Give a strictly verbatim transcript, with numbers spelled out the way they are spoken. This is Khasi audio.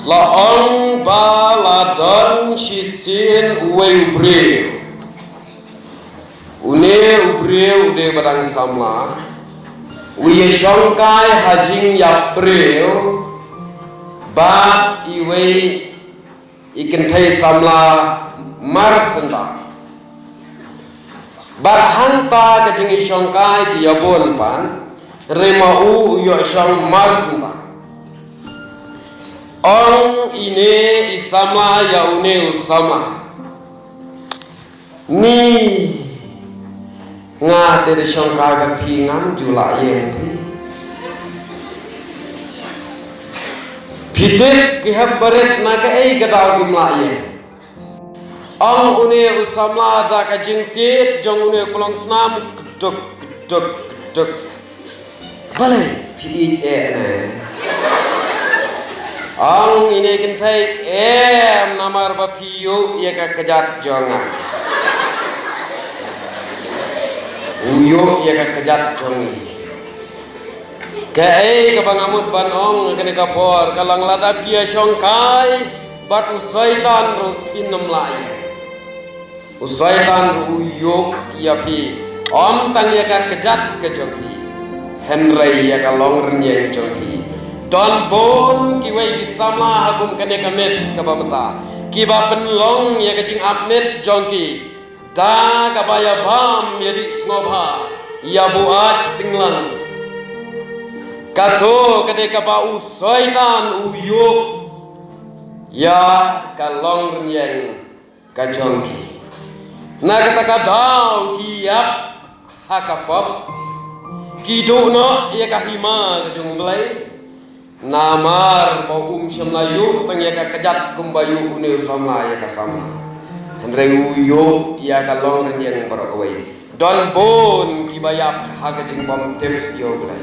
La ong ba la don shisien uwei u briew. Une u briew u dei ba dang samla. U ïashongkai ha jingïap briew bad iwei i kynthei samla mar senta. Bad hangta ka jingïashongkai ki ïabun pan, hynrei ma u u ïoh shong mar senta. Ong ine i samla ïa une u samla. Ni nga te da shongkai bad phi, ngam ju lah ïeng phi. Phi tip ki hep barit na kaei ka daw kim lah ïeng. Ong une u samla da ka jingtied jong une u klongsnam, kduk, kduk, kduk. Balei phi ïeit eh ne? Ong ine i kynthei, em, namar ba phi ïoh ïa ka kjat jong nga. U ïoh ïa ka kjat jong ngi. Kaei kaba nga mut ban ong kane ka por, ka long lada phi ïashongkai bad u Soitan ruh phin ym lah ïa. U Soitan ruh u ïoh ïa phi, ym tang ïa ka kjat ka jong phi, hynrei ïa ka longrynïeng jong phi. Don bun kiwei ki samla ha kum kane ka miet kaba mynta, kiba pynlong ïa ka jingap miet jong ki da kaba ïa bam ïa dih sngewbha, ïa buaid tinglang. Kato ka dei kaba u Soitan u ïoh ïa ka longrynïeng ka jong ki. Na kata ka daw ki ïap ha ka pop, ki duh noh ïa ka hima ka jong U Blei. Namar ba um shym la ïoh tang ïa ka kjat kumba ïoh une u samla ïa ka samla, hynrei u ïoh ïa ka longrynïeng baroh kawei. Don bun kiba ïap ha ka jingbym tip ïa U Blei.